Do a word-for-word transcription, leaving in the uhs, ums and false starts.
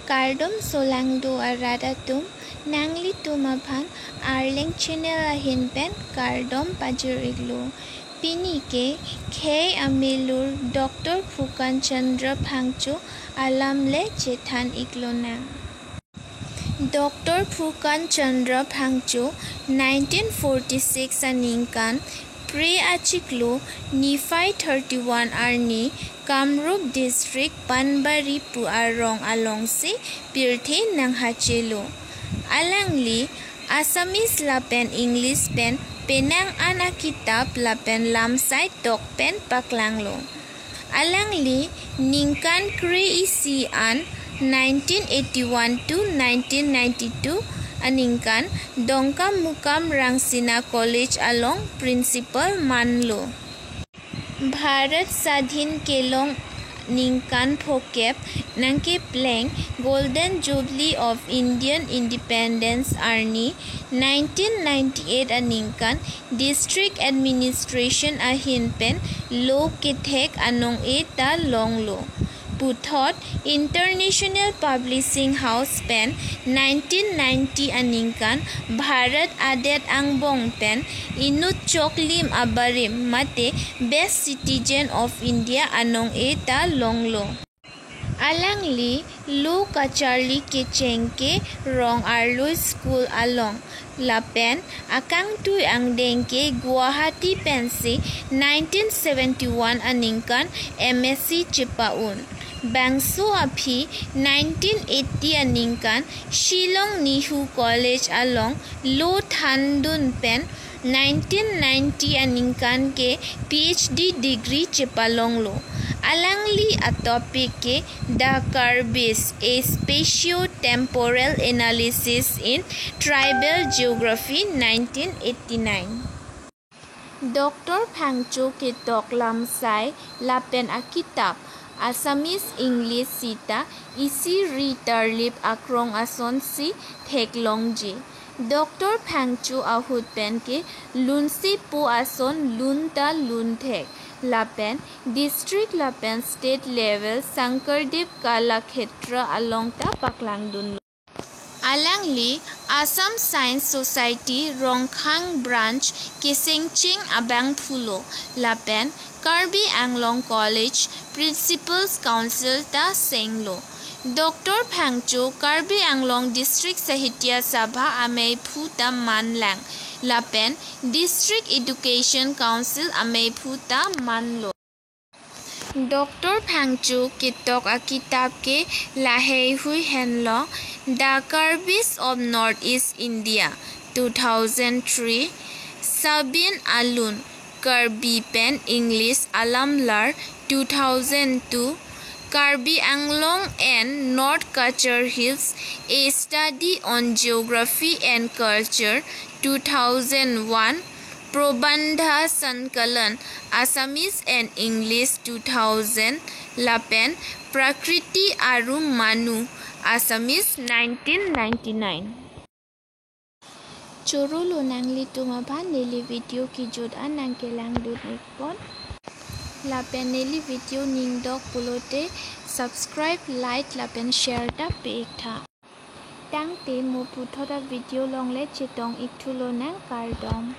Kardom solangdo arat atum, nanglitum aphan Arleng channel ahin pen kardom pajir-iklo. Pini ke khei amelur Doctor Phukan Chandra Phangcho alam le chethan-iklonang. Doctor Phukan Chandra Phangcho nineteen forty-six aningkan Phre achiklo niphai thirty-one arni Kamrup District Panbari pu arong alongsi pirthe nanghachelo. Alangli Assamese lapen English pen penang an akitap lapen lamsai tok pen paklanglo. Alangli ningkan kre-isi an nineteen eighty-one to nineteen ninety-two aningkan Dongkamukam Rangsina College along principal manlo. Bharat Sadhin kelong ningkan phokep nangkepleng Golden Jubilee of Indian Independence arni nineteen ninety-eight aningkan District Administration ahin pen lo kethek anong-e ta longlo. Puthot International Publishing House pen nineteen ninety aningkan Bharat adet angbong pen inut choklim abarim mate Best Citizen of India anong-e ta longlo. Alangli lo kacharli kecheng ke rong arlo school along lapen akangtui angdeng ke Guwahati pensi nineteen seventy-one aningkan M S C chepa-un. Bangso aphi nineteen eighty aningkan Shillong Nehru College along lo thandun pen nineteen ninety aningkan ke P H D degree chepalonglo. Alangli atopic ke The Karbis, A Spatio-Temporal Analysis in Tribal Geography, nineteen eighty-nine. Doctor Phangcho ketok lamsai lapen akitap Assamese English sita isi ri tarlip akrong asonsi theklongji. Doctor Phangcho ahut pen ke lunsepo ason lun ta lun thek lapen district lapen state level Shankardev Kalakshetra along ta paklangdunlo. Alangli Assam Science Society Rongkhang Branch kesengcheng abangphulo lapen Karbi Anglong College Principals Council ta senglo. Doctor Phangcho Karbi Anglong District Sahitya Sabha ameiphu ta manlang lapen District Education Council ameiphu ta manlo. Doctor Phangcho ketok akitap ke laheihui henlo: The Karbis of Northeast India, two thousand three, Sabin Alun, Karbi pen English Alamlar, two thousand two, Karbi Anglong and North Cachar Hills, A Study on Geography and Culture, two thousand one, Prabandha Sankalan, Assamese and English, two thousand, lapen Prakriti aru Manu, Assamese, nineteen ninety-nine. Chorolo nanglitum aphan neli video kejut an nangkelangdun-ikpon. Lapen neli video ningdok pulote subscribe, like lapen share ta pi-iktha. Tangte mo puthot a video along le chetong-ikthu lonang, kardom.